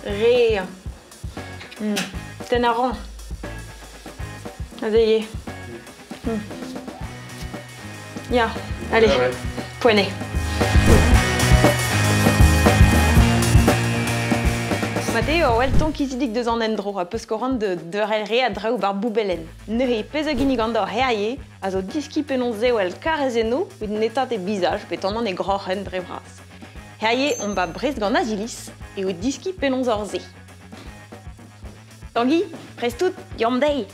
Re. Ten a ran. Aze Ya, allez, Ah ouais. poent eo. Mat eo ur wel kizidik deus an endro ha peus ket c'hoant da deurel re a draoù bar boubellenn. Neuze pezh a ginnigan deoc'h herie a zo diskiñ penaos sevel karrezennoù evit netaat e bizaj pe tennañ e groc'hen dre vras. Herie omp ba Brest gant Aziliz eo diskiñ penaos ober se. Tangi, prest out, deomp dezhi.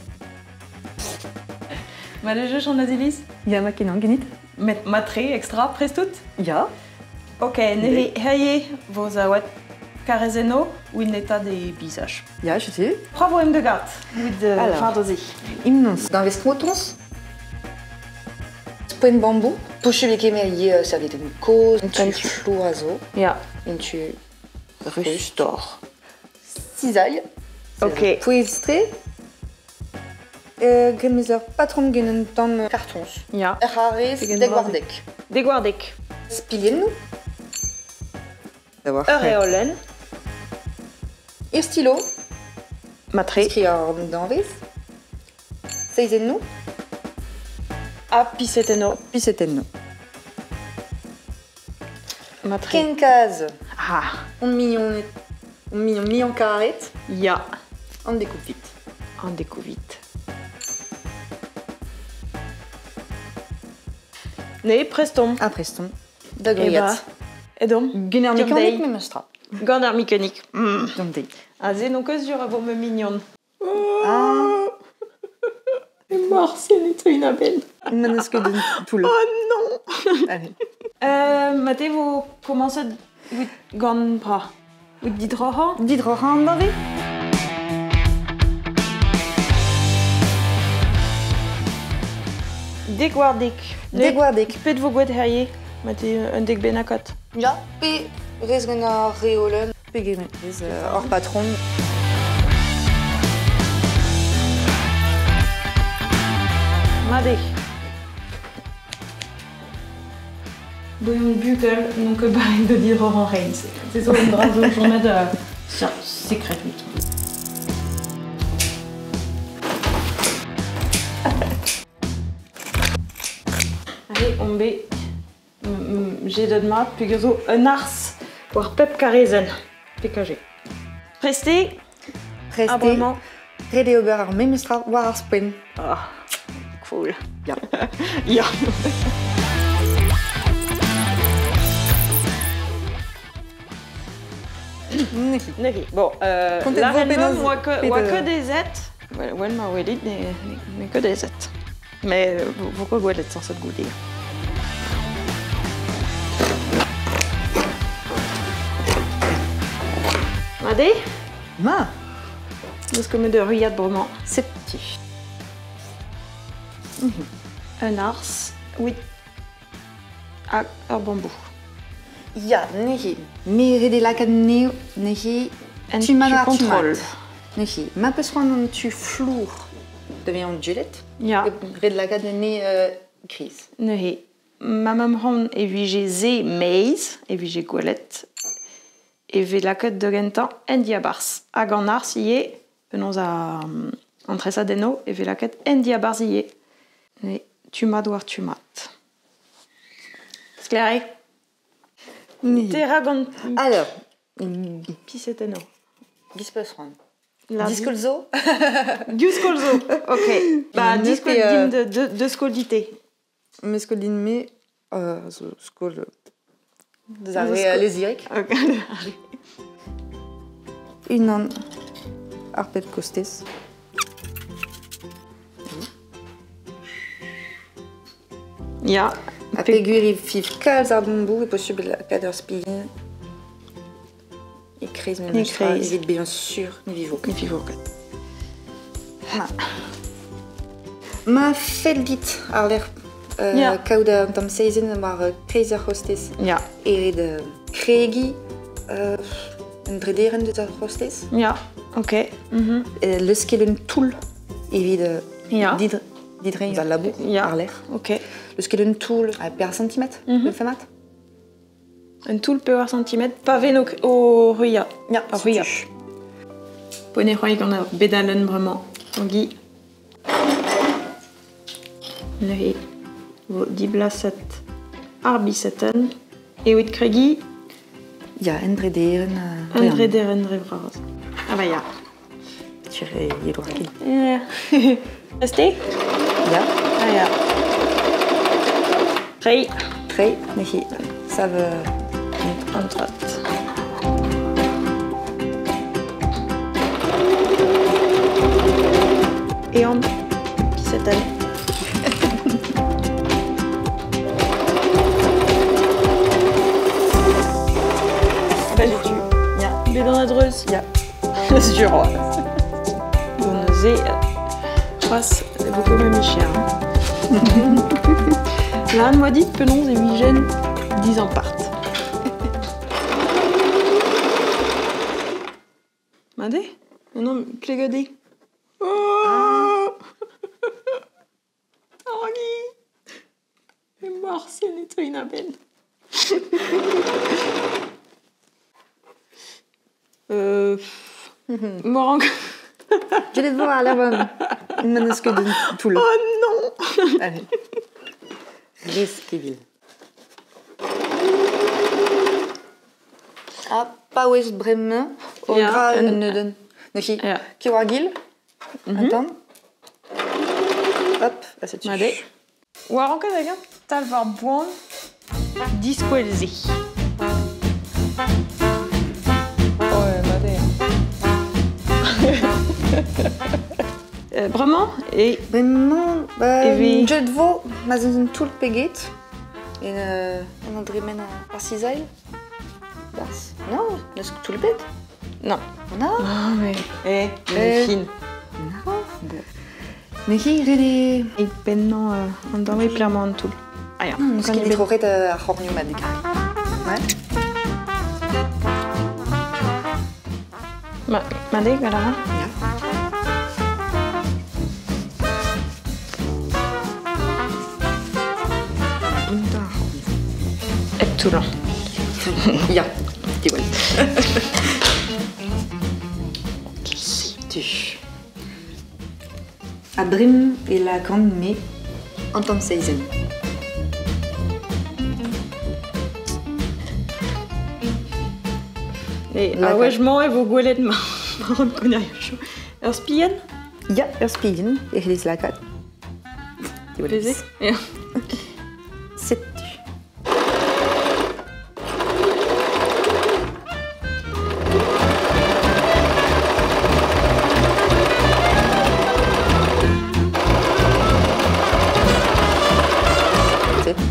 Mat eo an Aziliz? Ya, ma kenañ ganit. Met matre, extra, prest out? Ya. Ok, neuze herie vo zaouet karrezennoù evit netaat e bizaj. Ya, je sais. Bravo em degat, evit Alors. fardozi. Immense. D'investmotons. Poent bambou. Pochul kemer ivez servietenn kozh, un tu flour a zo, Ya. un tu rustoc'h. Cisaille. Ok. Pouez-tre. Graet 'm eus ur patrom gant un tamm kartoñs. Ya. Ur c'harrez Pegen dek-war-dek. Dek-war-dek. Spilhennoù. Ur reolenn. Ur stylo. Matre. Skrivañ an danvez. Seizennoù. Ha pisetennoù. Pisetennoù. Matre. Kenkaz. Ah. On mignoned. On mignon mignon karet. Ya. An découpe vite. An découpe vite. Ne, prest omp. Ah, prest omp. Da Eh gwriat. Edomp. Gant ar Deomp mekanik dezhi. memes tra. Gant ar mekanik. Deomp dezhi. Aze n'on ket sur a vo ma mignon. Ah. Morse ne teuin a-benn. Ma n'eus ket d'un toull. Oh non. Allez. Mate vo komañset evit gant bra. Evit didroc'hañ? Didroc'hañ an danvez? Dek war dek. Dek war dek. Pet vo gwet herie? Mate un dek bennakat. Ya, pe rez gant ar reolenn, pe rez hor patron. Mat eo. Boeon bugel n'on ket barrek da didroc'hañ reizh. Se zo un dra zo chomet sekret vit. Allez, on bet jedet mat, peogwir zo un arz war pep karrezenn. PKG. Prest eo? Prest eo. Ah, bremañ. Ret eo ober ar memes tra war ar spoen. Ah, cool. Ya. Ya. Neuze, bon, Kontet la vo reine penaos oa pet, oa ket ezet. Well, ma welit, n'eo ket ezet. Mais vo ket gwelet sañset goude. Mat eo? Ma. N'eus ket met ur ruilhad bremañ. Setu. Un arz, oui. Hag ur bambou. Ya, neuze. Me ret eo lakaat anezho, neuze Un tu mat tu war tu contrôle. mat. Neuze, ma peus c'hoant an tu flour da vezañ dulet, Ya. ret lakaat anezho kriz. Neuze, ma mamm c'hoant e vije se meiz, e vije gwelet, e vez lakaet da gentañ en diabarzh. Hag an arz ivez, penaos an tresadennoù, e vez lakaet en diabarzh ivez. Neuze, tu mat war tu mat. Sklaer eo? Perak gant Alors, pisetennoù? Giz peus c'hoant. Lundi. Diskol zo? Div skol zo, ok. Ba, Neuze, diskol dimp de skol dit-te. Me skol din-me zo skol deus ar Zo re skol. lezirek. Ok. Unan ar pep kostez. Ya. Ha peogwir e fiv kalz ar bambou e posubl lakaat ur spilhenn e kreiz memes tra E kreiz. evit bezañ sur ne vivo ket. Ne vivo ket. Ma. Ma fell dit ar lec'h Ya. kaout un tamm seizenn war kreiz ar c'hostez. Ya. Evit kregiñ un drederenn deus ar c'hostez. Ya, ok. Leuskel un toull evit Ya. didreiñ al labour Ya. ar lec'h. Ok. Leuskel un toull a per centimetr, mm -hmm. mat. Un toull pevar centimetr, pa ven o ruilhañ. Ya, O ruilhañ. Poent eo c'hoari gant ar bedalenn bremañ. Tangi. Neuze vo diblaset ar bisetenn. Evit kregiñ. Ya, un drederenn. Un drederenn dre vras. Ah bah ya. Tiré yelo Ya. Restez? Ya. Ah ya. Treiñ. Treiñ, neuze sav An troad. Ehan, pisetenn. Bah j'ai tu. Ya. Bet an a-dreuz. Ya. Sur. Bon, neuze, c'hoazh e vo ket memes cher. Lan moa dit penaos e vijen dizampart. Mat eo? Non, pleget eo. Oh Tangi! Morse ne teuin a-benn. Morank. Gellet vo ar lavan. Ma n'eus ket un toull. Oh non! Allez. Reskevil. Ha paouez bremañ o Ya, gra un un neudenn. Neuze, Ya. ki war gil, un tamm. Hop, ha setu. Mat eo. War ranket hag-eñ talv ar boan diskwel-se. Ouais, mat eo. Bremañ e Bremañ, ba, E vez- jet vo ma 'z eus un toull peget. En, en an dremen ar sizail. Barzh. Non, n'eus ket toull ebet. Non. Non. Ah mais eh, Eh. fin. Non. Bon. Neuze, ret eo... E pennañ an daou emañ an toull. Ah ya. N'eus ket ditroret ar c'hornioù mat Ouais. Ma, mat eo, gant a ra? Ya. Bountañ ar c'hornioù. Hep toullañ. Ya, diwall. Setu. A-dreñv e lakaan me an tamm seizenn. E ar wech-mañ e vo gwelet ma ma konnerioù. Ur spienn? Ya, ur spienn e c'hellez lakaat. Diwall. Pezh Ya. Setu. Setu.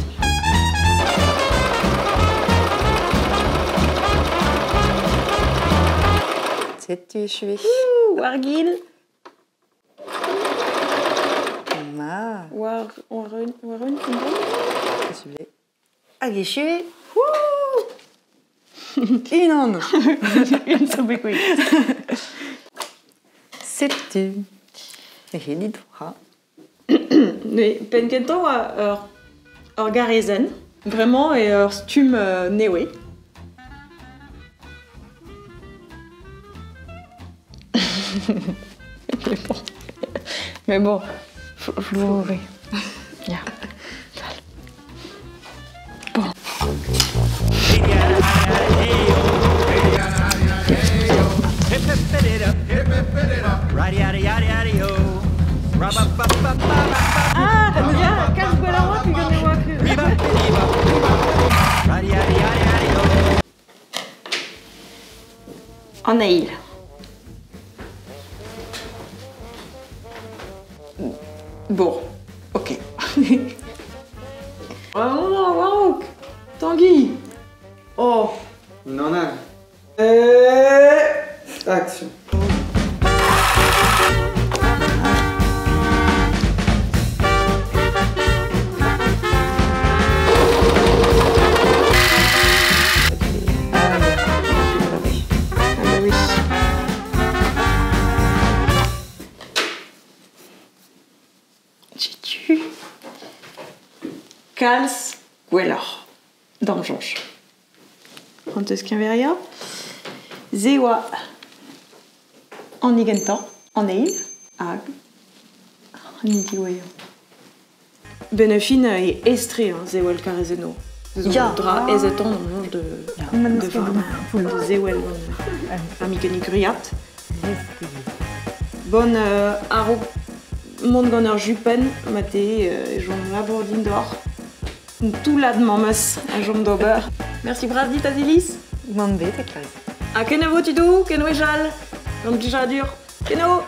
Setu echu. War gil. Ma. War war un war un Echu. Hag echu. Wouh! Unan. Un zo bet kuit. Setu. E dit ra. Ne, penn kentañ oa ur garezenn. Bremañ eo ur stumm newe. Mais bon. Mais bon, flouré. Ya. Bon. Ah, ya, kalz gwelloc'h oa peogwir ne oa ket. An eil. Bon, ok. Oh non, war-raok Tanguy. Oh. Non, non. Et... Action. Ah oui. Ah bah oui. Setu kalz gwelloc'h d'am soñj. An teus keñveriañ. Se oa An gentañ, an eil, hag an hini diwezhañ. Ben a fin e estre hein, zewel karrezeno. Ya. Dra aezetan an soñj de, de fardañ, de zewel gant amikennig gwriat. Bon, a-raok mont gant ur jupenn, ma te e chom labour din deoc'h. Un toullad mammez a chom d'ober. Merci bras dit, Azilis. Mann bet e Clarisse. Ha kenavo tudoù, kenwejal, gant plijadur. Kenavo!